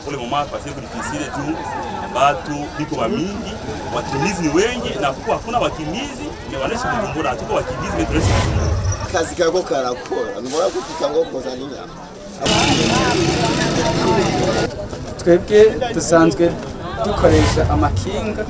Pour le moment parce que difficile juu batu biko wa mingi, wakimbizi ni wengi na kuko hakuna wakimbizi ni wanaishi Bujumbura, tuko wakimbizi ni tunaishi Bujumbura. Kazi kako karakora, mbona kukitango koza n'inyama. Twebwe dusanzwe dukoresha amakinga.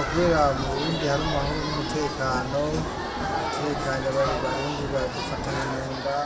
Kubera mu Burundi hari amahoro n'umutekano, umutekano abarundi badufatana mu nda.